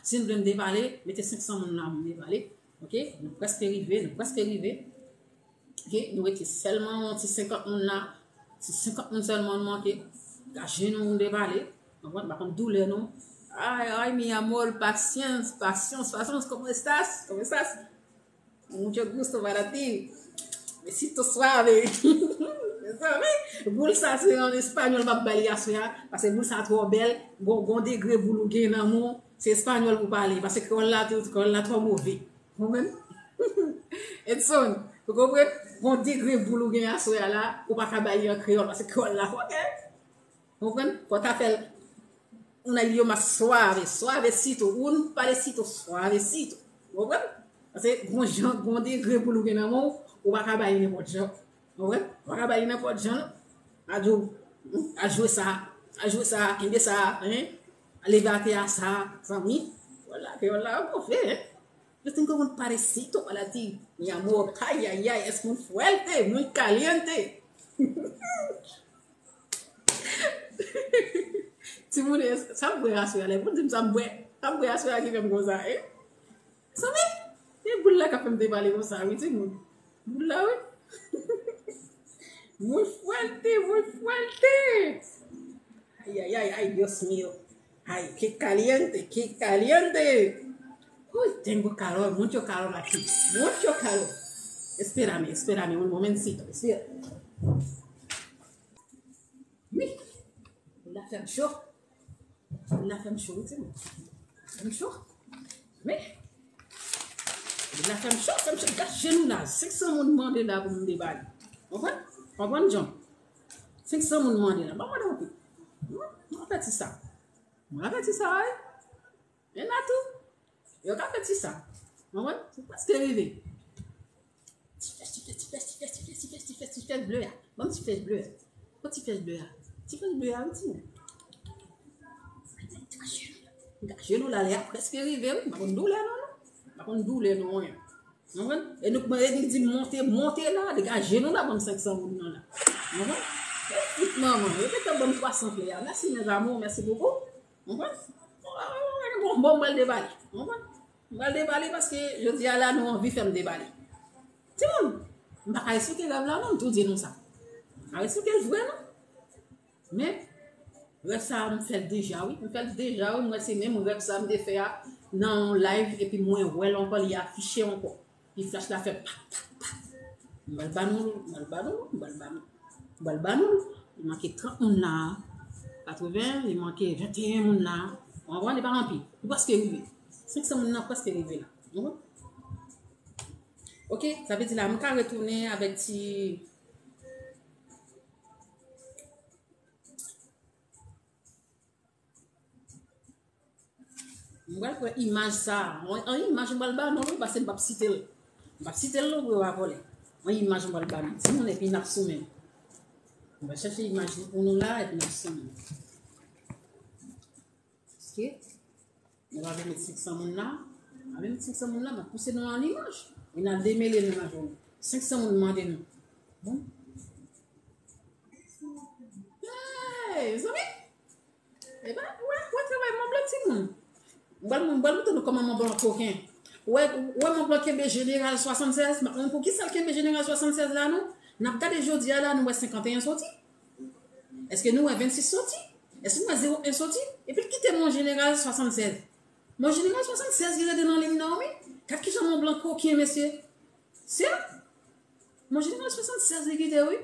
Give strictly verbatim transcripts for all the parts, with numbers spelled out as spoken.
Si n vle m depale, mete senk san moun la pou m depale. Ok, nou prèske rive, nou prèske rive. Ok, nou rete sèlman yon ti senkant moun la. Ti senkant moun sèlman nou manke. Gaje nou pou m depale. Konprann? M pa konn doulè nou. Ay, ay, mi amor, pasyans, pasyans, pasyans, ¿cómo estás? ¿Cómo estás? Mucho gusto para ti. Besito suave. Mezanmi, boul sa se an espanyòl m ap ba li aswè a, paske boul sa twò bèl, gon, gon degre boul ou gen nan men w, se espanyòl pou pale, paske kreyòl la, kreyòl la twò move. Konprann? Edson, ou konprann? Gon degre boul ou gen aswè a la, ou pa ka ba li an kreyòl, paske kreyòl la twò bèl. Konprann? Fò w ta fè l un idioma suave, suavecito, un parecito, suavecito. Konprann? Paske gon jan, gon degre boul ou gen nan men w, ou pa ka ba li nenpòt jan. Konprann? Ou pa ka ba li nenpòt jan, non. A di w, al jwe sa, al jwe sa, kenbe sa, hein? Leve atè a sa, zanmi. Vwala, kreyòl la, move, hein? Yo tengo un parecito para ti, mi amor. Ay, ay, ay, es muy fuerte, muy caliente. Timoun, sa m bwè aswè a, lè pou di m sa m bwè, sa m bwè aswè a ki fè m konsa, eh? Sanble, e boul la k ap fè m depale konsa, wi, timoun. Boul la, wi. Muy fuerte, muy fuerte. Ay, ay, ay, ay, Dios mío. Ay, qué caliente, qué caliente. Uy, tengo calor, mucho calor aquí. Mucho calor. Espérame, espérame un momentito. Espera. Wi. Boul la fè m cho. Boul la fè m cho, wi, timoun. Fè m cho. Wi. Boul la fè m cho, fè m cho. Gad jenou la. Senk san moun mande la pou m debale. Konprann? Konprann, John? Senk san moun mande la. Ban mande anpil. Mwen, mwen fè ti sa. Mwen fè ti sa, wi. Men la tou, yo ka fè ti sa. Konprann? Ou prèske rive. Ti flèch, ti flèch, ti flèch, ti flèch, ti flèch, ti flèch, ti flèch ble a. Ban m ti flèch ble a. Kot ti flèch ble a? Ti flèch ble a, wi, timoun. Gaje nou la, lè a prèske rive, wi. M pa konn doulè nou, non. M pa konn doulè nou, anyen. Konprann? E nou, e nou di monte, monte la, degaje nou la, ban m senk san moun nan la. Konprann? E fout manman, yo te ban m twa san flè a. Mèsi, mes amours, mèsi bokou. Konprann? Bon, bon, m pral debale. Konprann? M pral debale paske jodi a la, nou anvi fè m debale. Timoun, m pa ka esplike rèv la, non, m tou di nou sa. M pa ka esplike l vre, non. Men, rèv sa a, m fè l deja, wi. M fè l deja, wi. M wè se menm rèv sa a m te fè a nan yon live, epi mwen wè l ankò, li afiche ankò. Epi flèch la fè pa, pa, pa. M pral ba nou, m pral ba nou, m pral ba nou. M pral ba nou. Li manke trant moun la. Katreven, li manke venteyen moun la. Ou konprann, li pa anpil. Li prèske rive. Senk san moun nan prèske rive la. Ou konprann? Ok, sa vle di la, m ka retounen avèk ti M pral pran imaj sa a. Yon, yon imaj m pral ba nou, wi, paske m p ap site l. M p ap site l non pou yo pa vòlè. Yon imaj m pral ba nou. Timoun, epi n ap sou men. M pral chèche imaj li pou nou la, epi n ap sou men. Ok? Nou pa vle met senk san moun la. Pa vle met senk san moun la, m ap pouse nou an imaj. E n al demele nou nan jounen. Senk san moun mande nou. Bon. Hey, zanmi! Ebyen, wè, wè travay Mont Blanc, timoun. M pral, m pral montre nou kòman Mont Blanc koken. Wè, wè Mont Blanc kenbe Jeneral swasannsèz, m ap montre pou ki sa l kenbe Jeneral swasannsèz la, non? N ap gade jodi a la, nou wè senkanteyen soti. Èske nou wè vennsis soti? Èske nou wè zewo en soti? Epi l kite Mont Jeneral swasannsèz. Mont Jeneral swasannsèz li rete nan liy nan, wi. Gad kijan Mont Blanc koken, mesye. Se Mont Jeneral swasannsèz li kite, wi.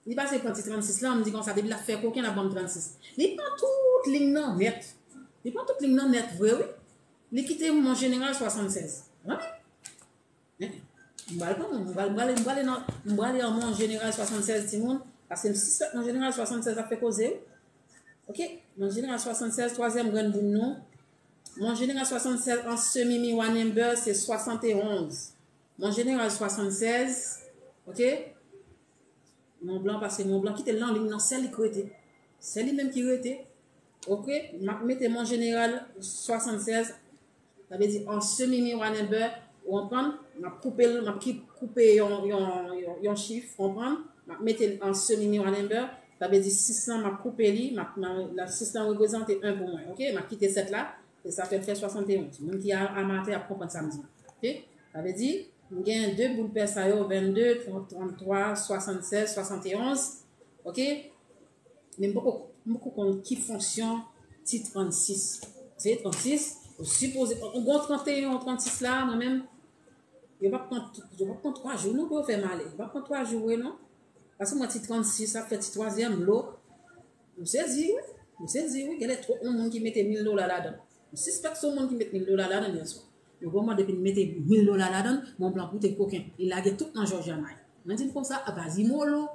Li pase pran ti trannsis lan, m di konsa, depi l ap fè koken, l ap ban m trannsis. Li pran tout liy nan nèt. Li pran tout liy nan nèt vre, wi. Li kite Mont Jeneral swasannsèz. Wi. M pral pran, m pral, m prale, m prale nan, m prale an Mont Jeneral swasannsèz, timoun, paske m sispèk Mont Jeneral swasannsèz ap fè koze, wi. Ok, Mont Jeneral swasannsèz, twazyèm grenn boul nou. Mont Jeneral swasannsèz an semi miwa number, se swasanteonz. Mont Jeneral swasannsèz, ok? Mont Blanc, paske Mont Blanc kite l nan liy nan, sèl li k rete. Sèl li menm ki rete. Ok, m ap mete Mont Jeneral swasannsèz, sa vle di an semi miwa number, ou konprann? M ap koupe l, m ap ki-, koupe yon, yon, yon, yon chif, ou konprann? M ap mete l an semi miwa number, sa vle di sis lan, m ap koupe li, m ap, m ap, la, sis lan reprezante en pou mwen, ok? M ap kite sèt la, E sa fè l fè swasann e onz. Moun ki a- amatè ap konprann sa m di. Oke? Sa vle di, m gen de boul pè sa yo, vennde, trant, tranntwa, swasannsèz, swasann e onz. Oke? Men m poko, m poko konn ki fonksyon ti trannsis. Se trannsis, ou sipoze, ou gen tranteyen, ou trannsis la, mwen menm, yo p ap pran, yo p ap pran twa jou non pou yo fè m ale. Yo p ap pran twa jou vre non. Paske mwen ti trannsis ap fè ti twazyèm lo. M sezi wi. M sezi wi. Genlè twòp moun ki mete mil dola ladan. M sispèk se yon moun ki met mil dola ladan yèswa. Yon gwo mòd epi l mete mil dola ladan, Mont Blanc koute koken. Li lage tout nan Jòjyana. Mwen di l konsa, a, bazi molo.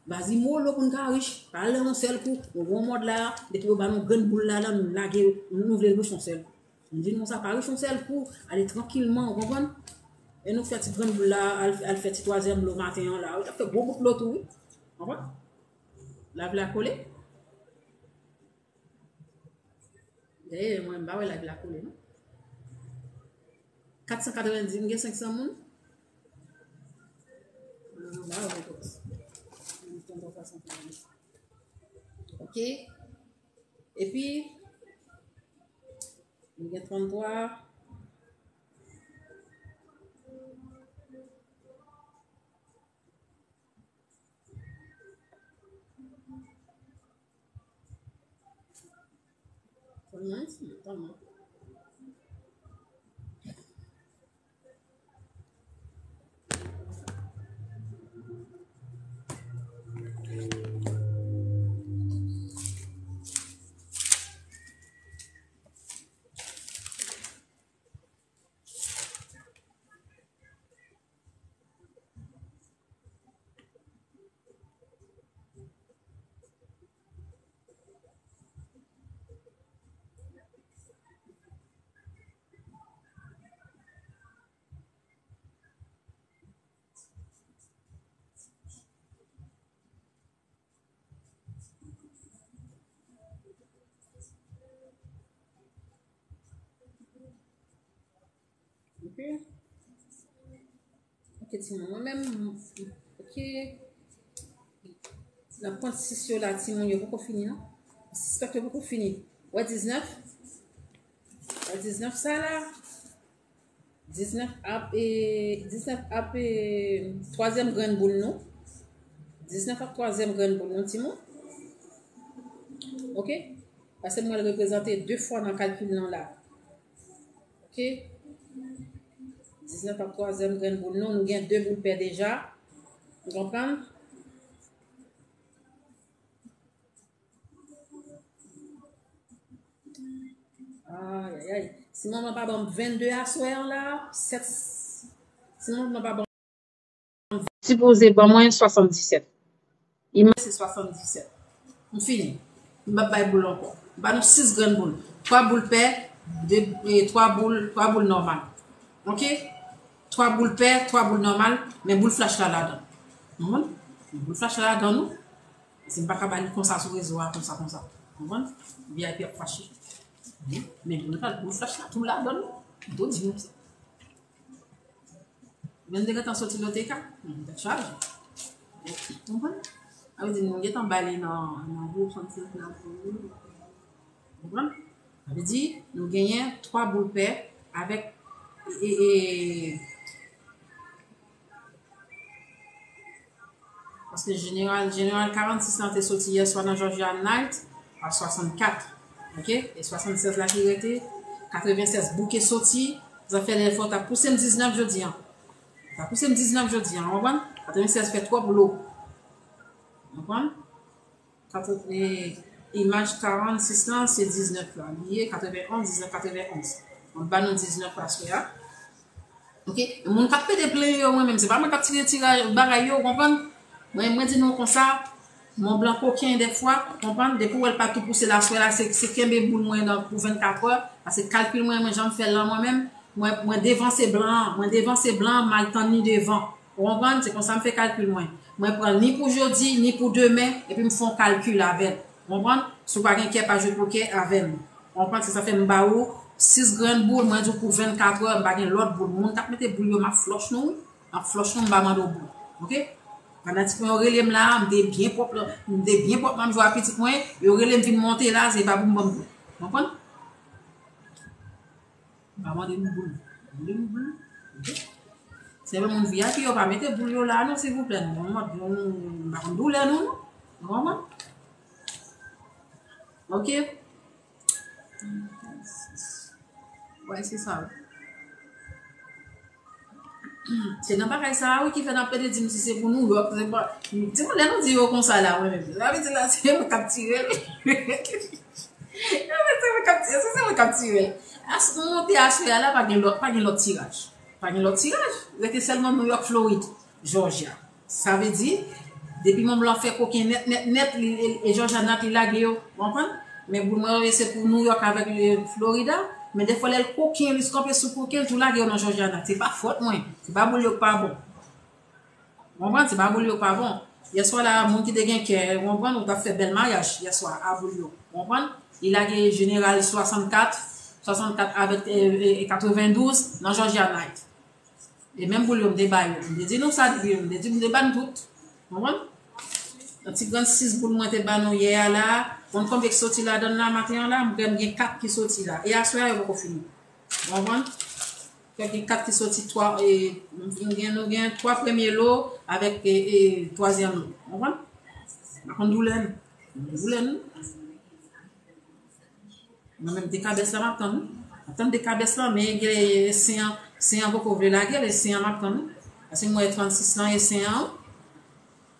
Bazi molo pou n ka rich. Pa al nan yon sèl kou. Yon gwo mòd la, depi yo ba nou grenn boul ladan, nou lage, nou vle l rich yon sèl. M di l konsa, pa rich yon sèl kou. Ale trankilman, ou konprann? E nou fè ti grenn boul la, al, al fè ti twazyèm lo maten an la. Ou t ap fè gwo bout lo tou, wi. Konprann? Live la kole. Dayè, mwen, m pa wè live la kole, non. Kat san katrevenndis, m gen senk san moun. Ah, ba wè, boss. Ok. Epi, m gen tranntwa. Kòman si, kòman. Ok. Ok, timoun. Mwen menm, ok. Nan pwent sis yo la, timoun, yo poko fini, non? Sispèk yo poko fini. Wè diznèf? Wè diznèf sa la? Diznèf ap, e, diznèf ap, e, twazyèm grenn boul nou. Diznèf ap twazyèm grenn boul nou, timoun. Ok? Paske mwen reprezante de fwa nan kalkil lan la. Ok? Diznèf ap twazyèm grenn boul nou. Nou gen de boul pè deja. Ou konprann? Ay, ay, ay. Si manman pa ban m vennde aswè an la, sèt, si manman pa ban m, sipoze ban mwen swasanndisèt. Imaj se swasanndisèt. M fini. M p ap bay boul ankò. M ba nou sis grenn boul. Twa boul pè, de, e, twa boul, twa boul nòmal. Ok? Twa boul pè, twa boul nòmal, men boul flach la ladan. Ou konprann? Men boul flach la ladan nou. Si m pa ka ba li konsa sou rezo a, konsa, konsa. Konprann? V I P ap fache. Men boul, boul flach la tou ladan nou. M tou di nou sa. Men m te gentan soti loteka. Hmm, tèt chaje. Konprann? Sa vle di nou gentan ba li nan, nan gwo swasannsèz la pou li. Konprann? Sa vle di, nou genyen twa boul pè avèk, e, e, paske jeneral, jeneral karannsis lan te soti yèswa nan Georgia Knight a swasannkat. Ok? E swasannsèz la ki rete, katrevennsèz bouke soti, sa fè lè fò ta pouse m diznèf jodi an. Ta pouse m diznèf jodi an, w konprann? Katrevennsèz fè twòp lo. W konprann? Katrè-, e, imaj karannsis lan, se diznèf la. Li ye katrevenn onz, diznèf katrevenn onz. Mwen ba nou diznèf aswè a. Ok? Moun k ap pede plenyen yo, mwen menm, se pa mwen k ap tire tiraj, bagay yo, w konprann? Mwen, mwen di nou konsa, Mont Blanc koken dèfwa, w konprann? Depi w wè l pa tou pouse l aswè la, se, se kenbe boul mwen nan pou vennkatrè, paske kalkil mwen, mwen jan m fè l lan mwen menm, mwen, mwen devanse blan an, mwen devanse blan an, m al tann li devan. Ou konprann? Se konsa m fè kalkil mwen. Mwen pran ni pou jodi, ni pou demen, epi m fè yon kalkil avè l. Ou konprann? Si w pa gen kè, pa jwe pokè avè m. Ou konprann? Se sa fè m ba ou sis grenn boul, mwen di w pou vennkatrè, m pa gen lòt boul. Moun k ap mete boul yo, m ap flòch nou, wi. M ap flòch nou, m pa mande w boul. Ok? Fanatik mwen yo rele m la, m te byen pwòp la, m te byen pwòp, m ap jwe a pitit mwen, yo rele m vin monte la, se pa pou m ban m boul. Ou konprann? Pa mande m boul. Mande m boul. Ok. Se yon moun V I P yo pa mete boul yo la non, silvouplè. Nou, nou, nou, nou pa konn doulè nou, non. Nou konprann? Ok. Wè, se sa. Se nan bagay sa a, wi, ki fè n ap pede di m si se pou New York, se pa, timoun, lè nou di yo konsa la, mwen menm. Sa vle di la, se mwen k ap tire l. Yo, men se mwen k ap tire, se, se mwen k ap tire l. As, mwen monte aswè a la, pa gen lòt, pa gen lòt tiraj. Pa gen lòt tiraj. Rete sèlman New York, Florid, Georgia. Sa vle di, depi Mont Blanc fè koken nèt, nèt, nèt, li, e, e Georgia nèt, li lage yo, w konprann? Men boul mwen yo, se pou New York avèk, e, Florida. Men defwa, lè l koken, li kanpe sou koken, l tou lage yo nan Georgia nèt. Se pa fòt mwen. Se pa boul yo k pa bon. W konprann? Se pa boul yo k pa bon. Yèswa la, moun ki te gen kè, w konprann, ou t ap fè bèl maryaj yèswa a boul yo. W konprann? Li lage jeneral swasannkat, swasannkat avèk, e, e, e katrevendouz nan Georgia nèt. E menm boul yo, m te ba yo. M te di nou sa depi, m te di, m te ba nou tout. Konprann? Yon ti grenn sis boul mwen te ba nou yè a la. Konn konbyen ki soti ladan l la maten an la? M kwè m gen kat ki soti la. E aswè a, yo poko fini. Konprann? Fè gen kat ki soti twa, e, nou gen, nou gen twa premye lo avèk, e, e, twazyèm lo. Konprann? M pa konn doulè nou. Doulè nou. Mwen menm, dekabès la, m ap tann, wi. M ap tann dekabès la, men gen sen an, sen an poko vle lage, e sen an m ap tann, wi. Paske m wè trannsis lan, e sen an,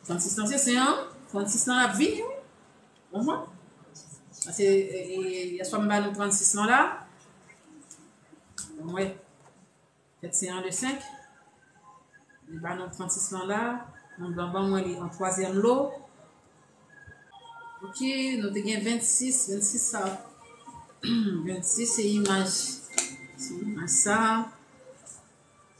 trannsis lan, se sen an, trannsis lan ap vini, wi. Konprann? Paske, e, e, yèswa m ba nou trannsis lan la, mwen wè. Fèt se an le senk. Li ba nou trannsis lan la. Mont Blanc ban mwen li an twazyèm lo. Ok, nou te gen vennsis, vennsis sa. Vennsis se imaj, se imaj sa.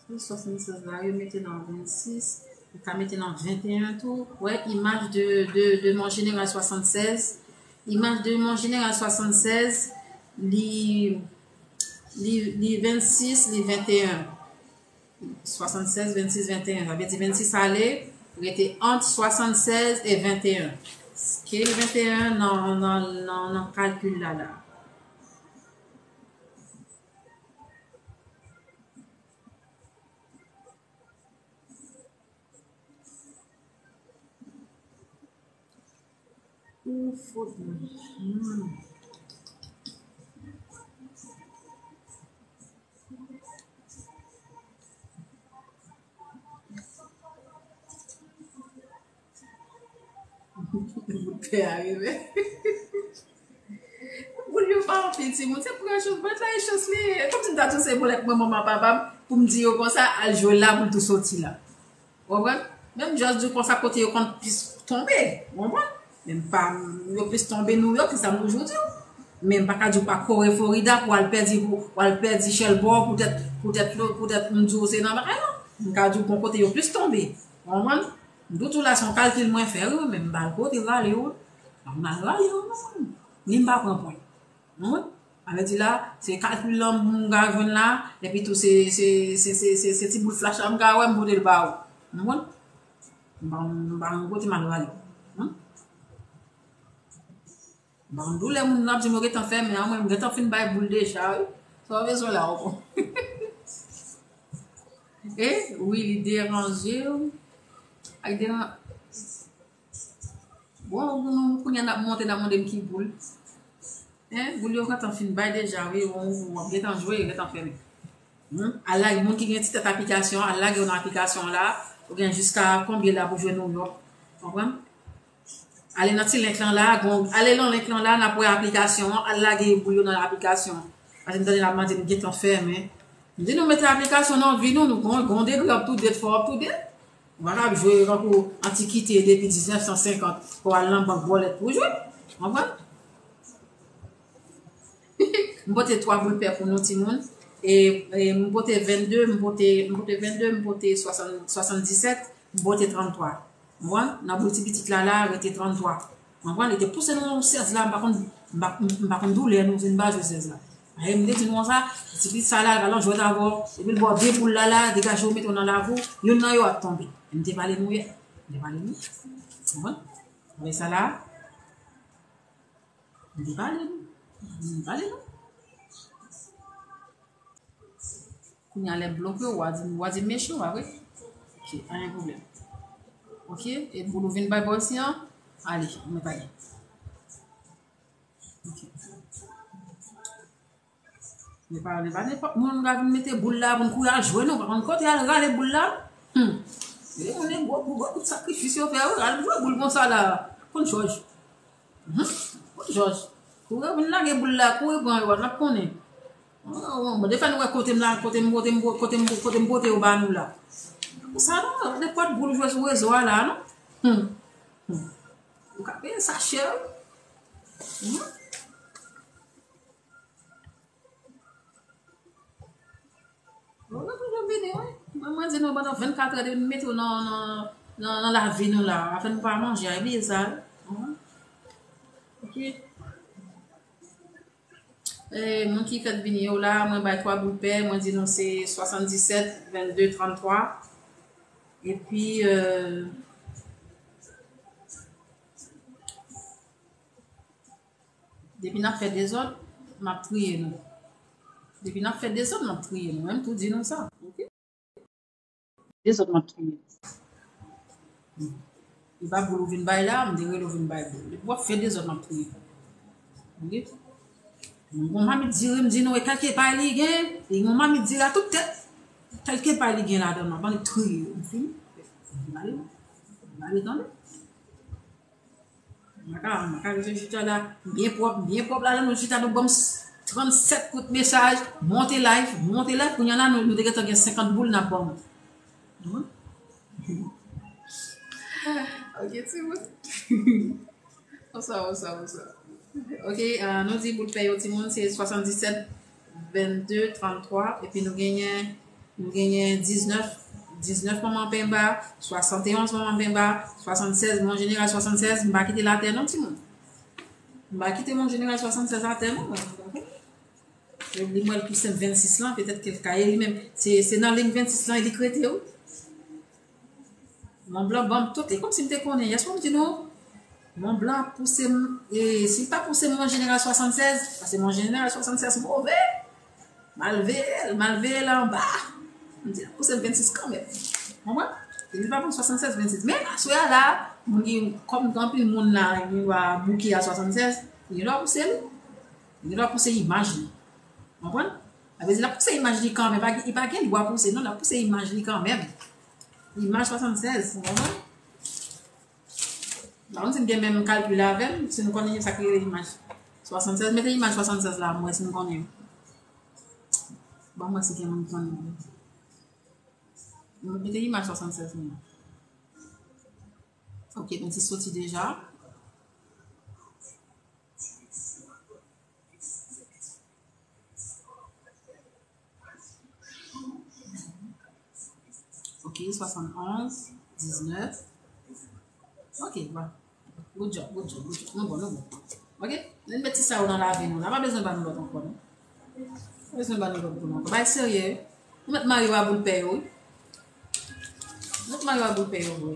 Se swasannsèz la, yo mete nan vennsis. Yo ka mete nan venteyen tou. Wè, imaj de, de, de Mont Général swasannsèz. Imaj de Mont Général swasannsèz, li, li, li vennsis, li venteyen. Swasannsèz, vennsis, venteyen. Sa vle di vennsis ale, rete ant swasannsèz e venteyen. Ki venteyen nan, nan, nan, nan kalkil la, la. Ou fout mwen. Hmm. Bout tè a rive. Boul yo pa anpil, timoun. Se premye chans. Mwen la, e chans li ye. Kòmsi m ta tou se bòlèt mwen, manman, papa m, pou m di yo konsa, al jwe la, pou l tou soti la. Ou konprann? Menm jòs di w konsa kote yo konn plis tonbe. Ou konprann? Men m pa, yo plis tonbe New York, se sa m toujou di w. Men m pa ka di w pa kore Florida pou al pèdi, pou, pou al pèdi Cherbourg, poutèt, poutèt, poutèt m di w se nan bagay lan. M ka di w gon kote yo plis tonbe. Ou konprann? M di w tou la, se yon kalkil mwen fè, wi, men m pa al kote rale w. M pa al rale w, non. Ni m pa pran pwen. Wi. Sa vle di la, se kalkil lan m ka jwenn la, epi tou se, se, se, se, se, se ti boul flach la m ka wè, m pote l ba ou. Ou konprann? M pa, m pa yon kote m al rale. Wi. M pa konn doulè moun nan ap di m yo gentan fèmen an, mwen m gentan fin bay boul deja, wi. Sa w bezwen la, ou konn. E, wi, li deranje w. Ak deran-, Bon, nou, kounye a n ap monte, n ap mande m ki boul. Hein, boul yo gentan fin bay deja, wi, w, w ap gentan jwe, yo gentan fèmen. Hmm? Al lage, moun ki gen ti tèt aplikasyon, al lage yo nan aplikasyon la, ou gen jiska konbyen la pou jwe New York. Konprann? Ale nan ti link lan la, gon, ale nan link lan la, n ap wè aplikasyon an, al lage boul yo nan aplikasyon an. Paske m tande l ap mande m gentan fèmen. M di nou mete aplikasyon nan vi nou, nou gon, gon degre up to date, fò up to date. Ou pa kab jwe tankou antikite depi diznèf san senkant pou al nan bank bòlèt pou jwe. Konprann? M pote twa boul pè pou nou timoun. E, e m pote vennde, m pote, m pote vennde, m pote swasann, swasanndisèt, m pote tranntwa. Konprann? Nan boul ti pitit la, la, rete tranntwa. Konprann? Li te pouse nou yon sèz la, m pa konn, m pa, m pa konn doulè nou, se n pa jwe sèz la. Aye, m te di nou konsa, ti pitit sa la, al jwèt avè w, epi l ba w de boul la, la, degaje w, mete w nan lavi w, youn nan yo ap tonbe. M te pale nou yè. M te pale nou. Konprann? Wè sa la? M te pale nou. M te pale nou. Kounye a lè bloke, w a di, w a di mechan, w a vre? Ok, anyen pwoblèm. Ok, e boul ou vin bay bò isi an? Ale, mwen pa gen. Ok. Men pa, men pa nenpòt moun ka vin mete boul la pou n kouri al jwe, non. Pa konn kote al rale boul la. Hmm. E moun e gwo, gwo, gwo kout sakrifis yo fè, wi, al jwe boul konsa la. Konn jòj. Mhm. Konn jòj. Kouri vin lage boul la, kouri pran yo, n ap konnen. Oh, bon, defwa nou wè kote m la, kote m, kote m, kote m, kote m pote yo ba nou la. Konsa non, nenpòt boul jwe sou rezo a la, non? Hmm. Hmm. Ou ka peye sa chè, wi. Mhm. Ou ka toujou vini, wi. Mwen, mwen di nou, pandan vennkat è, depi m mete w nan, nan, nan, nan lavi nou la, afè nou pa manje, a bliye sa, wi. Mhm. Ok. E, moun ki fèk vini yo la, mwen bay twa boul pè, mwen di nou se swasanndisèt, vennde, tranntwa. Epi, euh, depi n ap fè dezòd, m ap triye nou. Depi n ap fè dezòd, m ap triye nou. Mwen, m tou di nou sa. Ok? Dezòd, m ap triye nou. E pa boul ou vin bay la, m te rele w vin bay boul. Depi w ap fè dezòd, m ap triye nou. Ok? Yon mamit diri, m di nou, e kèlke pay li gen, e yon mamit diri a tout tèt. Kèlke pay li gen ladan l, m ap annik triye yo. M fini. M ale, m ale, tande. Mwen ka, mwen ka rete chita la. Byen pwòp, byen pwòp la, nou chita, nou ban m s-, trannsèt kout mesaj. Monte live, monte live. Kounye a la, nou, nou te gentan gen senkant boul n ap ban mwen. Mhm. Ok, timoun. Konsa, konsa, konsa. Ok, euh, nou di boul pè yo, timoun, se swasanndisèt, vennde, tranntwa. Epi nou genyen Nou genyen diznèf, diznèf manman penba, swasanteonz manman penba, swasannsèz, mwen jeneral swasannsèz, m pa kite l atè non, timoun. M pa kite mwen jeneral swasannsèz atè non, mwen. Li mwen l pou senp vennsis lan, petèt ke l ka ye li menm. Se, se nan liy vennsis lan li k rete, wi. Mont Blanc ban m tout, e kòmsi m te konnen. Yès mwen m di nou, Mont Blanc ap pouse m, e si l pa pouse m mwen jeneral swasannsèz, paske mwen jeneral swasannsèz move. M al veye l, m al veye l anba. M di, l ap pouse m vennsis kanmenm. Konprann? Epi li pa pran swasannsèz vennsis. Men, aswè a la, moun gen, kòm gen anpil moun la, gen dwa bouke a swasannsèz, li gen dwa pouse li. Li gen dwa pouse imaj li. Konprann? Sa vle di, l ap pouse imaj li kanmenm. Pa gen, li pa gen dwa pouse, non, l ap pouse imaj li kanmenm. Imaj swasannsèz, konprann? M pa konn si n gen menm kalkil avè m, si n konnen sa ki rele imaj swasannsèz. Mete imaj swasannsèz la, m wè si n konnen. Ban m wè si gen moun ki konnen. Mete imaj swasannsèz mwen. Ok, vennsis soti deja. Ok, swasann onz, diznèf. Ok, bon. Good job, good job, good job. Nou bon, nou bon. Ok? Nou met ti sa yo nan lavi nou la. Pa bezwen ban nou lòt ankò, non. Pa bezwen ban nou lòt boul ankò. Bay serye. Nou met mari yo a boul pè yo, wi. Nou met mari yo a boul pè yo, wi.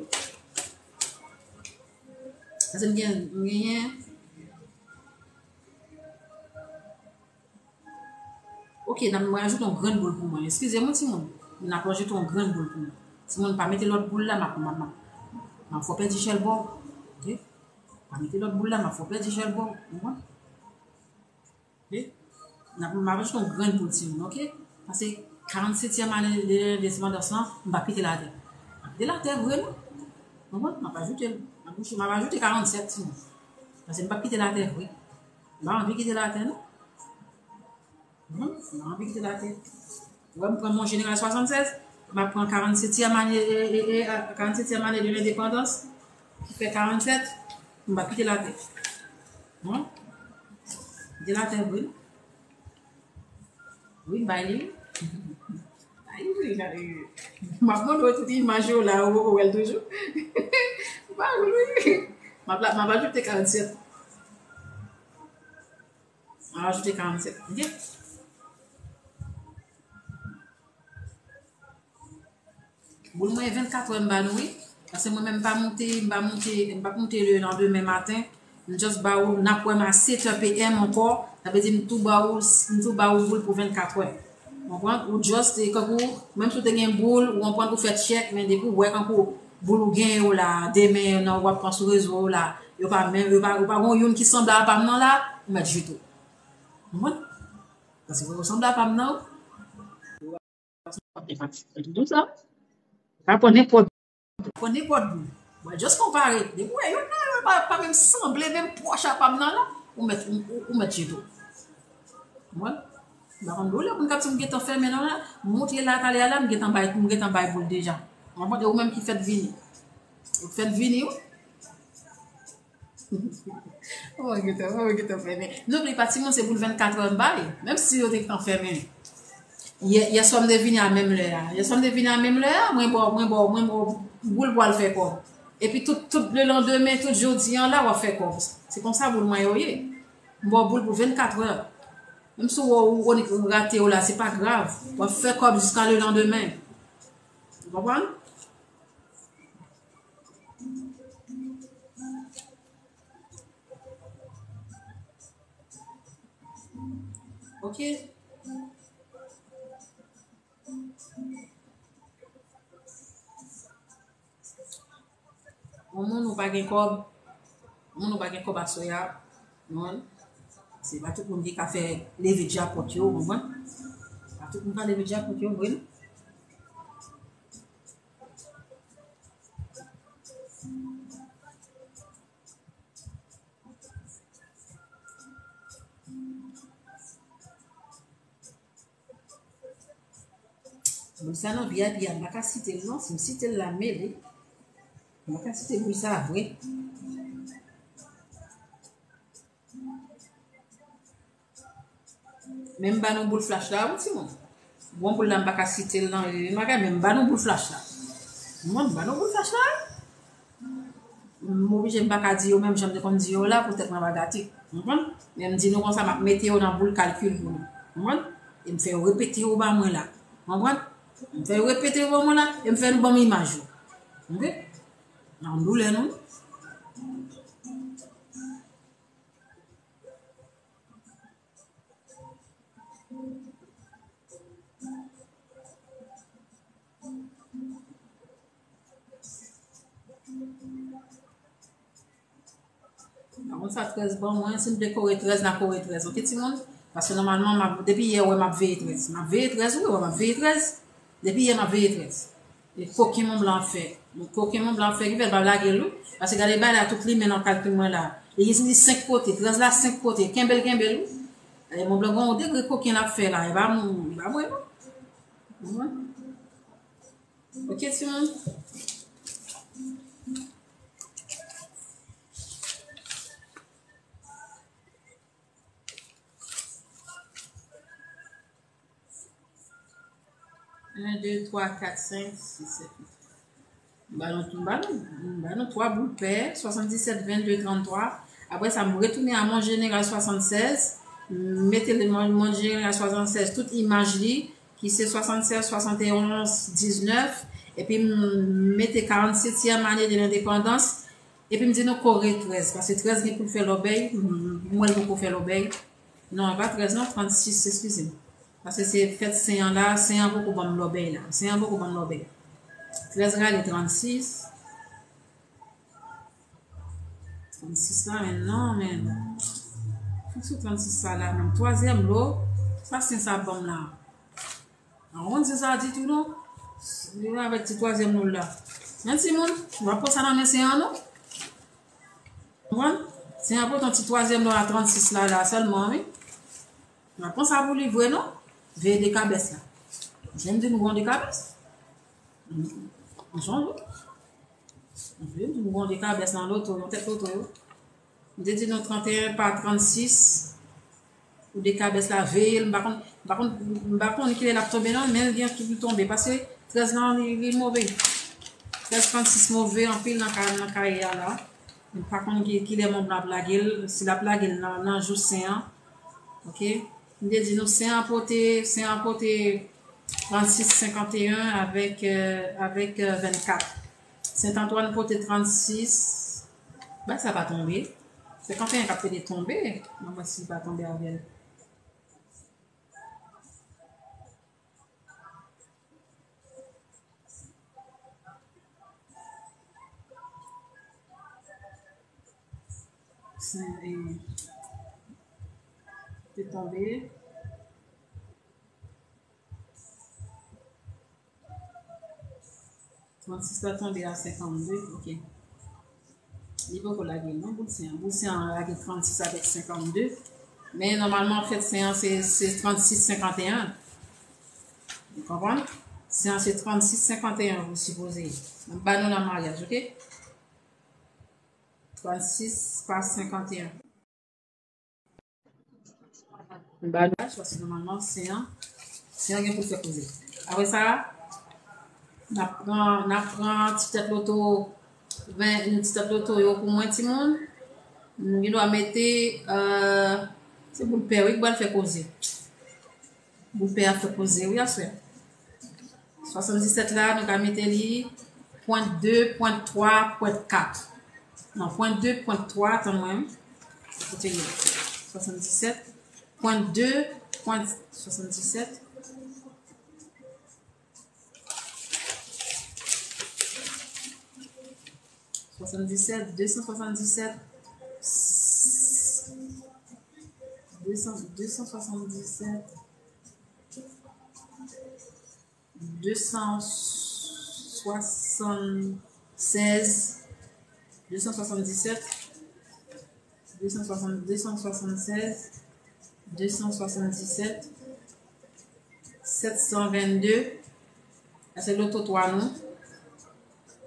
Paske m gen, m genyen Ok, n ap, mwen ajoute yon grenn boul pou mwen. Eskize mwen, timoun. N ap ajoute yon grenn boul pou mwen. Timoun, pa mete lòt boul la, m ap, m ap, m ap, m ap fè w pèdi chèlbò. Ok? Pa mete lòt boul la, m ap fè w pèdi chèlbò. Ou konprann? Ok? N ap, m ap ajoute yon grenn boul, timoun, ok? Paske karannsetyèm ane de lendepandans lan, m p ap kite l atè. M p ap kite l atè vre, non. Ou konprann? M ap ajoute l. M ap ajoute, m ap ajoute karannsèt, timoun. Paske m p ap kite l atè vre. M pa anvi kite l atè, non. Mwen, m anvi kite l atè. Ou wè, m pran mwen jeneral swasannsèz, m ap pran karannsetyèm ane, e, e, e, a, karannsetyèm ane de lendepandans, ki fè karannsèt, m pa kite l atè. Bon. Kite l atè, wi. Wi, m bay li. Bay li, wi, la, wi. M ap mande w tout imaj yo la, ou poko wè l toujou. M pa wè l, wi. M ap la, m ap ajoute karannsèt. Mwen rajoute karannsèt. Ok? Boul mwen vennkatrè m ba nou, wi. Paske mwen menm m pa moute, m pa moute, m p ap moute le landemen maten. M just ba ou, n ap wè m a sèt è P M ankò. Sa vle di m tou ba ou, m tou ba ou boul pou vennkatrè. Konprann? Ou just, e, kankou, menm si w te gen boul, ou konprann, ou fè tchèk, men depi w wè kankou boul ou gen yo la, demen nan w ap pran sou rezo yo la, yo pa menm, yo pa, yo pa gon youn ki sanble a pa m nan la, ou mèt jete w. Konprann? Paske yo sanble a pa m nan. Sa pa nenpòt. Pran nenpòt boul. Mwen just konpare. Depi w wè youn nan yo pa, pa menm sanble, menm pwòch a pa m nan la, ou mèt, ou, ou, ou mèt jete w. Mwen, m pa konn doulè moun k ap di m gentan fèmen non la. M montre la talè a la, m gentan bay, m gentan bay boul deja. Mwen, mwen, ou menm ki fèt vini. Ou fèt vini, wi. Mwen gentan, mwen gentan fèmen. Noubli pa timoun, se boul vennkat è m bay. Menm si yo te gentan fèmen. Yè, yè swa m te vini a menm lè a. Yè swa m te vini a menm lè a, mwen ba w, mwen ba w, mwen ba w boul pou w al fè kòb. Epi tout, tout lelandemen, tout jodi a la, w ap fè kòb. Se konsa boul mwen yo ye. M ba w boul pou vennkat è. Menm si w wè w, w rate yo la, se pa grav. W ap fè kòb jiska lelandemen. Ou konprann? Ok. Yon moun ou pa gen kòb, yon moun ou pa gen kòb aswè a, non. Se pa tout moun ki ka fè leve djapòt yo, ou konprann? Pa tout moun ka leve djapòt yo, vre non. Moun sa nan V I P a, m pa ka site l non. Si m site l la, m mele. M pa ka site moun sa vre. Men m ba nou boul flach la, wi, timoun. Bon, boul la, m pa ka site l nan, e, bagay, men m ba nou boul flach la. Mwen, m ba nou boul flach la, wi. M oblije, m pa ka di yo menm jan m te konn di yo la, poutèt mwen pa gate. Konprann? Men m di nou konsa, m ap mete yo nan boul kalkil pou nou. Konprann? E m fè yo repete yo ba mwen la. Konprann? M fè yo repete yo ba mwen la, e m fè nou ban m imaj yo. Ok? Nan doulè nou. Nan konn sa trèz ban mwen, si m te kore trèz, n a kore trèz, ok, timoun? Paske nòmalman, m ap, depi yè, w wè m ap veye trèz. M ap veye trèz, wi, w wè m ap veye trèz. Depi yè, m ap veye trèz. E koken Mont Blanc ap fè. Donk, koken Mont Blanc ap fè ki fè l pa lage l, wi. Paske gade bay la, tout limen nan kalkil mwen la. Li, li senk kote, trèz la senk kote. Kenbe l, kenbe l, wi. E Mont Blanc gon degre koken l ap fè la. E pa m, e pa mwen, non. Mwen. Ok, timoun. Un, deux, trois, quatre, cinq, six, sept, huit. M ba nou, m ba nou, m ba nou twa boul pè, swasanndisèt, venndde, tranntwa. Apre sa, m retounen a Mont Général swasannsèz, m mete le Mont, Mont Général swasannsèz, tout imaj li, ki se swasannsèz, swasannonz, diznèf, epi m mete karannsetyèm ane de lendepandans, epi m di nou kore trèz, paske trèz gen pou l fè lòbèy, m, m wè l poko fè lòbèy. Non, e pa trèz non, trannsis, eskize m. Paske se fèt sen an la, sen an poko ban m lòbèy la. Sen an poko ban m lòbèy. Trèz rale trannsis. Trannsis la, men non, men. Fik sou trannsis sa la, menm. Twazyèm lo, sa sen sa ban m la. Awondi sa di tou non. Li avèk ti twazyèm lo la. Men timoun, w ap pran sa nan men sen an non. Konprann? Sen an pote yon ti twazyèm lo a trannsis la, la sèlman, wi. Mwen pran sa pou li vre, non? Veye dekabès la. Jan m di nou gon dekabès. Mwen sonje. Mwen di nou gon dekabès nan loto, nan tèt loto yo. M te di nou trannteyen pa trannsis. Pou dekabès la, veye l. M pa konn, m pa konn, m pa konn kilè l ap tonbe, non, men l gen tout pou l tonbe. Paske trèz lan, li, li move. Trèz trannsis move anpil nan ka, nan kaye a la. M pa konn ki, kilè Mont Blanc ap lage l, si l ap lage l nan, nan jou sen an. Ok? M te di nou sen an pote, sen an pote trannsis, senkanteyen avèk, euh, avèk, euh, vennkat. Sentantwàn pote trannsis. Bay sa pa tonbe. Senkanteyen k ap pede tonbe. Mwen wè si l pa tonbe avè l. Te tonbe. Trannsis la tonbe a senkannde, ok. Li poko lage non, boul sen an. Boul sen an lage trannsis avèk senkannde. Men nòmalman, an fèt, sen an se, se trannsis senkanteyen. Ou konprann? Sen an se trannsis senkanteyen pou sipoze. M ba nou la maryaj, ok? Trannsis pa senkanteyen. M ba nou, paske nòmalman, sen an, sen an gen pou l fè koze. Apre sa, n ap pran, n ap pran ti tèt loto, ven, ti tèt loto yo pou mwen, timoun. Nou gen dwa mete, euh, se boul pè, wi, ki pral fè koze. Boul pè a fè koze, wi, aswè. Swasanndisèt la, nou ka mete li pwent de, pwent twa, pwent kat. Non, pwent de, pwent twa, tann mwen. Kote l ye? Swasanndisèt, pwent de, pwent swasanndisèt. Swasanndisèt, de san swasanndisèt, de san, de san swasanndisèt, de san swasannsèz, de san swasanndisèt, de san swasann, de san swasannsèz, de san swasanndisèt, sèt san vennde. Sa se loto twa nou.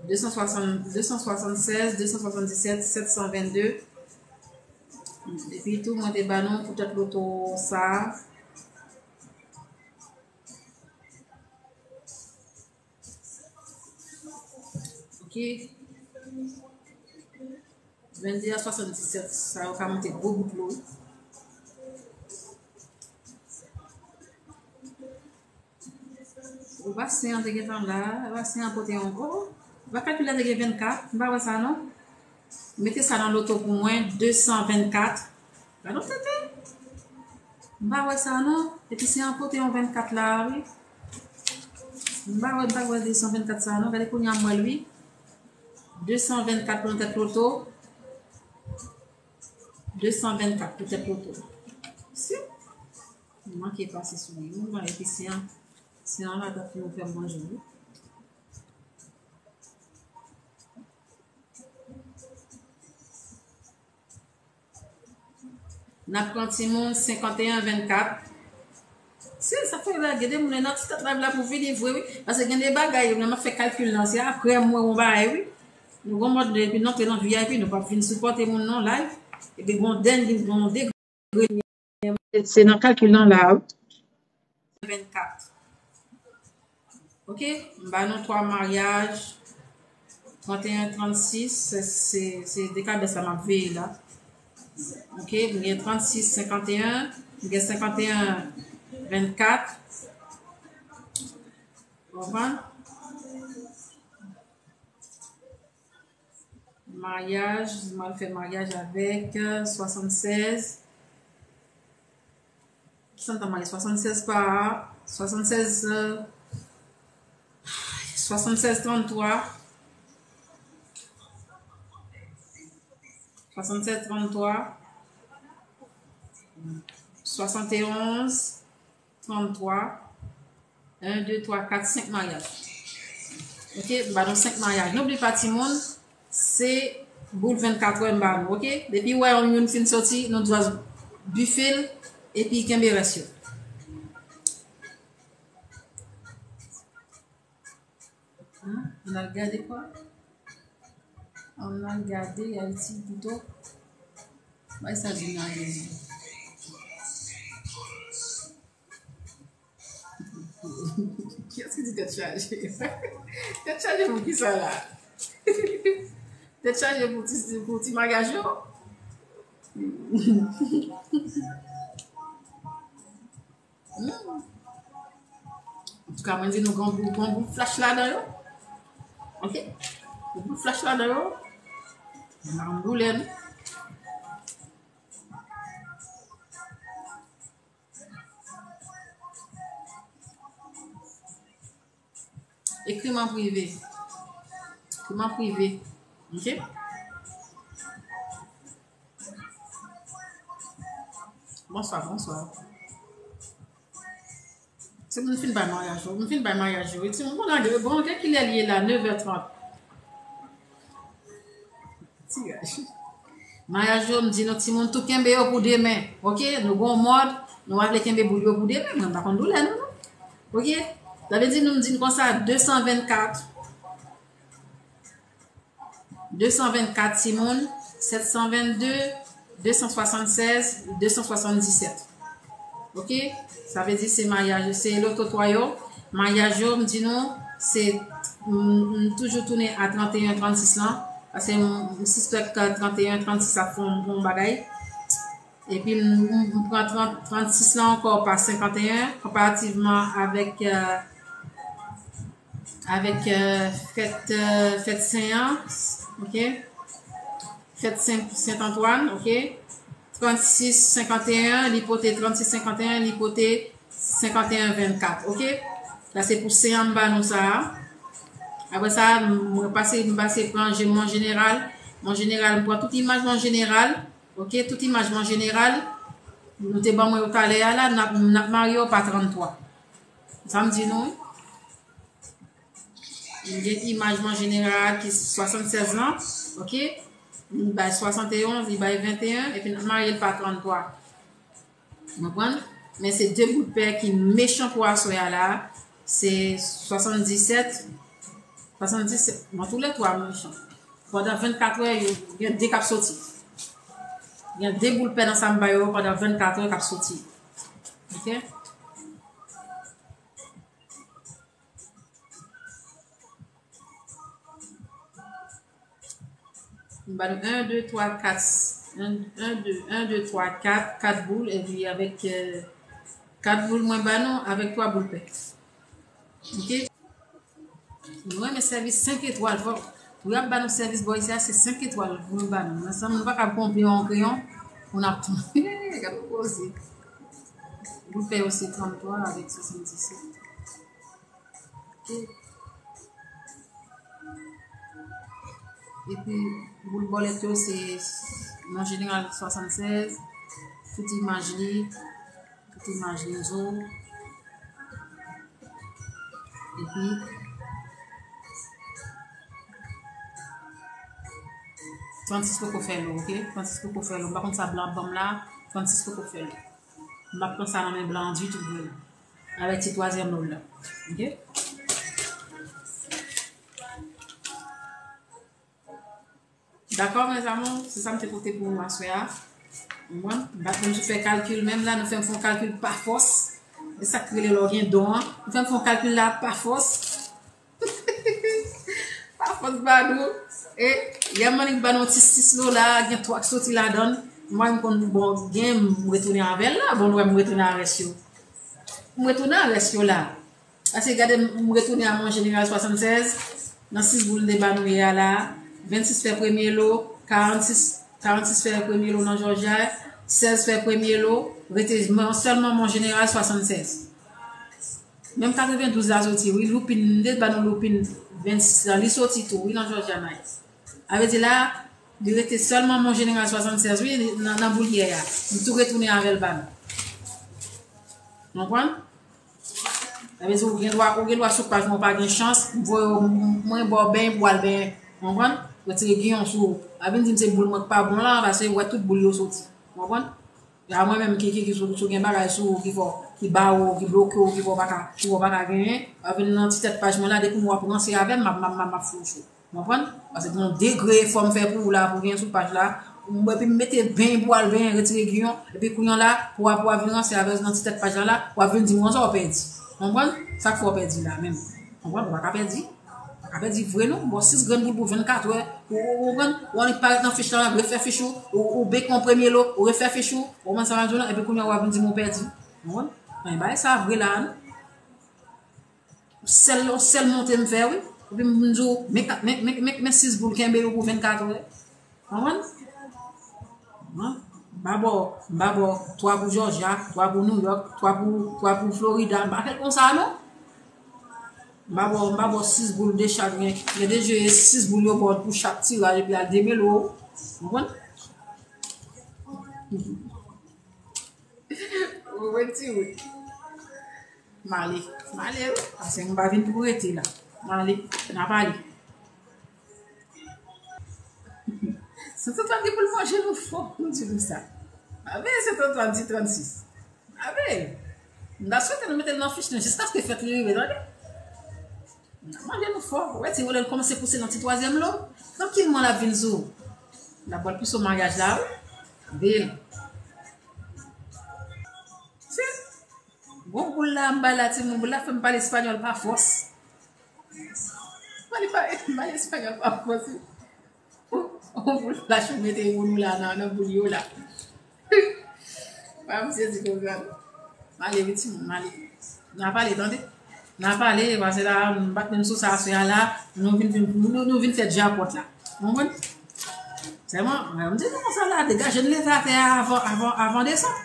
De san swasann, de san swasannsèz, de san swasanndisèt, sèt san vennde. Epi tou, mwen te ba nou poutèt loto sa a. Ok. Vennde a swasanndisèt, sa yo ka monte gwo bout lou. Ou pa sen an te gentan la, ou pa sen an pote yon, oh, ou pa kalkile te gen vennkat, m pa wè sa non. Mete sa nan loto pou mwen, de san vennkat. Gade yon tete. M pa wè sa non. Epi se an pote yon vennkat la, wi. M pa wè, m pa wè de san vennkat sa non. Gade kounye a m wè l, wi. De san vennkat pou yon tèt loto. De san vennkat pou tèt loto. Si. M manke pase sou li. M wè epi se an, se an la t ap fin fè m manje, wi. N ap pran timoun senkanteyen vennkat. Se sa fè la, gen de moun nan ti tèt live la pou vini vre, wi. Paske gen de bagay, lè m ap fè kalkil lan, se apre m wè yon bagay, wi. Nou gon mòd, epi n antre nan V I P, nou p ap vin sipòte moun non live. Epi gon dènye, gon degre, se nan kalkil lan la, wi. Vennkat. Ok, m ba nou twa maryaj, trannteyen, trannsis, se, se, se dekabès la m ap veye la. Ok, m gen trannsis senkanteyen, m gen senkanteyen vennkat. Konprann? Maryaj, m al fè maryaj avèk, euh, swasannsèz. Ki sa m ta marye? Swasannsèz pa, swasannsèz, euh, swasannsèz tranntwa. Swasannsèz tranntwa. Swasannonz tranntwa. En, de, twa, kat, senk maryaj. Ok, m ba nou senk maryaj. N'oublie pas, timoun, se boul vennkat è m ba nou, ok? Depi w wè yon youn fin soti, nou dwa bife l, epi kenbe rès yo. Hein? Ann al gade kwa? Ann al gade Ayiti pito. Bay sa di nan Ayiti. Kiyès ki di tèt chaje? Tèt chaje pou kisa la? Tèt chaje pou ti, pou ti maryaj yo? Hmm. Antouka, mwen di nou gon boul, gon boul flach ladan yo. Ok? Gon boul flach ladan yo. N a boule nou. Ekri m an prive. Ekri m an prive. Ok? Bonswa, bonswa. Se moun fin bay maryaj yo. M fin bay maryaj yo. Wi, timoun, bon, lage, bon, gen kilè li ye la? Nev è trant. Tiraj. Maryaj yo, m di nou, timoun, tou kenbe yo pou demen. Oke? Nou gon mòd, nou pa vle kenbe boul yo pou demen. Mwen, m pa konn doulè nou, non. Oke? Sa vle di nou, m di nou konsa, de san vennkat. De san vennkat timoun, sèt san vennde, de san swasannsèz, de san swasanndisèt. Oke? Sa vle di se maryaj, se loto twa yo. Maryaj yo, m di nou, se, m, m toujou tounen a tranteyen, trannsis lan. Paske m, m sispèk ke tranteyen, trannsis ap fè yon, yon bagay. Epi m, m, m pran trant, trannsis lan ankò pa senkanteyen, konparativman avèk, euh, avèk, euh, fèt, euh, fèt sen an, oke? Fèt sen, Sent Antwàn, oke? Trannsis senkanteyen, li pote trannsis senkanteyen, li pote senkanteyen vennkat, oke? Sa se pou sen an m ba nou sa a. Apre sa, mwen pase, m pase pran je, mwen jeneral, mwen jeneral, m pran tout imaj mwen jeneral, oke? Tout imaj mwen jeneral, nou te ban mwen yo talè a la, n ap, n ap marye yo pa tranntwa. Sa m di nou, wi. M gen imaj mwen jeneral ki swasannsèz lan, oke? M bay swasannteonz, li bay venteyen, epi n ap marye l pa tranntwa. Ou konprann? Men se de bout pè ki mechan pou aswè a la, se swasanndisèt, swasanndisèt, bon, toulètwa mechan. Pandan vennkatrè, yo, gen de k ap soti. Gen de boul pè nan sa m ba yo pandan vennkatrè k ap soti. Oke? M ba nou en, de, twa, kat, en, en, de, en, de, twa, kat, kat boul, epi avèk, euh, kat boul mwen ba nou, avèk twa boul pè. Oke? Nou renmen sèvis senk etwal, fò, pou y ap ba nou sèvis bò isi a, se senk etwal pou nou ba nou. Nan sans, nou pa ka ponpe yon kreyon, pou n ap, gade koze. Boul pè yo se tranntwa avèk swasanndisèt. Epi, boul bòlèt yo, se, an jeneral, swasannsèz, tout imaj li, tout imaj li zo. Epi, trannsis poko fè lo, oke? Trannsis poko fè lo. M pa konn sa blan ap ban m la, trannsis poko fè lo. M pa pran sa nan men blan an ditou vre. Avèk ti twazyèm lo la. Oke? Dakò, mes amours, se sa m te pote pou nou aswè a. Ou konprann? M pa t konn sou fè kalkil menm la, nou fè m fè yon kalkil pa fòs. E sa k rele lè w gen don an. Nou fè m fè yon kalkil la pa fòs. Pa fòs ba nou. E yè m annik ba nou ti sis lo la, gen twa k soti ladan l. Mwen m konn bon, gen m retounen avè l la, bon, nou wè m retounen a rès yo. M retounen a rès yo la. Paske gade, m retounen a mwen jeneral swasannsèz, nan sis boul m te ba nou yè a la, vennsis fè premye lo, karannsis, karannsis fè premye lo nan Jòjya, sèz fè premye lo, rete mwen, sèlman mwen jeneral swasannsèz. Menm katrevendouz la soti, wi, loupin, m te ba nou loupin vennsis la, li soti tou, wi, nan Jòjya, nice. Sa vle di la, li rete sèlman mwen jeneral swasannsèz, wi, nan, nan boul yè a. M tou retounen avè l ba nou. Konprann? Sa vle di ou gen dwa, ou gen dwa sou paj mwen, ou pa gen chans, m voye w, m, mwen ba w benyen pou w al benyen. Konprann? Retire giyon sou ou. Pa vin di m se boul mwen k pa bon la, paske ou wè tout boul yo soti. Konprann? A mwen menm ki, ki, ki sou, sou gen bagay sou ou ki fè w, ki bare w, ki bloke w, ki fè w pa ka, ki fè w pa ka genyen, w ap vin nan ti tèt paj mwen la, depi w ap ranse avè m, m ap, m ap, m ap, m ap fè w cho. Konprann? Paske gen yon degre efò m fè pou ou la, pou w genyen sou paj la, m, epi m mete benyen pou w al benyen, retire giyon, epi kounye a la, pou w ap, pou w ap vin ranse avè m nan ti tèt paj la la, w ap vin di m konsa w pèdi. Konprann? Sa k fè w pèdi la menm? Konprann? Ou pa ka pèdi. Apre di vre non, bon, sis grenn boul pou vennkatrè, ou, ou konprann, ou annik parèt nan fich la, refè fich ou, ou, ou bake yon premye lo, ou refè fich ou, ou konprann sa m ap di w lan, epi kounye a w ap vin di m ou pèdi. Ou konprann? Men bagay sa vre la, non. Sèl, yon sèl monte m fè, wi. Epi m di w, men, men, men, men, men sis boul, kenbe yo pou vennkatrè. Konprann? Hein? M pa ba w, m pa ba w twa pou Jòjya, twa pou Nouyòk, twa pou, twa pou Florida, m pa fè l konsa non. M pa ba w, m pa ba w sis boul de chak, men gen de je sis boul yo ba w pou chak tiraj epi al demele w. Konprann? Ou retire. M ale. M ale, wi. Paske m pa vin pou rete la. M ale. N a pale. Sent Antwàn gen pou l manje nou fò, m di nou sa. Ave Sent Antwàn di trannsis. Ave. M ta swete nou mete l nan fich nou jiskaske fèt li rive, tande. N ap manje nou fò. Ou wè ti vole l kòmanse pouse nan ti twazyèm lo. Trankilman l ap vin sou ou. L ap pral pouse w maryaj la, wi. Ave. Se. Bon, boul la, m bay la, timoun, boul la fè m pale espanyòl pa fòs. Pale pa, m pale espanyòl pa fòs, wi. Boul la, chou mete boul la nan, nan boul yo la. Pa m sezi konprann. M ale, wi, timoun, m ale. N a pale, tande. N a pale, paske la, m pa t menm sou sa, aswè a la, nou vin, vin, nou, nou vin fè djapòt la. Ou konprann? Sèlman, mwen, m di nou konsa la, degaje n leve atè a avan, avan, avan desanm.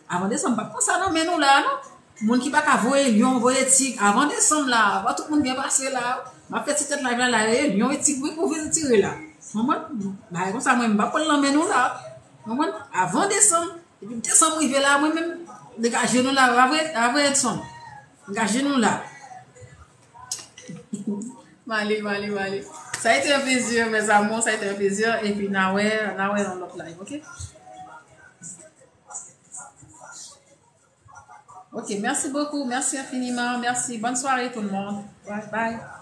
Avan desanm, m pa pran sa nan men nou la, non. Moun ki pa ka voye lyon, voye tig, avan desanm la, avan tout moun byen pase la, m ap fè ti tèt live la, la, e lyon e tig, wi, pou vin tire la. Konprann? Bagay konsa, mwen, m pa pran l nan men nou la. Konprann? Avan desanm, depi desanm rive la, mwen menm, degaje nou la, pa vre, pa vre, Edson? Degaje nou la. M ale, m ale, m ale. Ça a été un plaisir, mes amours, ça a été un plaisir. Epi n a wè, n a wè nan lòt live, ok? Ok, merci beaucoup, merci infiniment, merci. Bonne soirée tout le monde. Bye bye.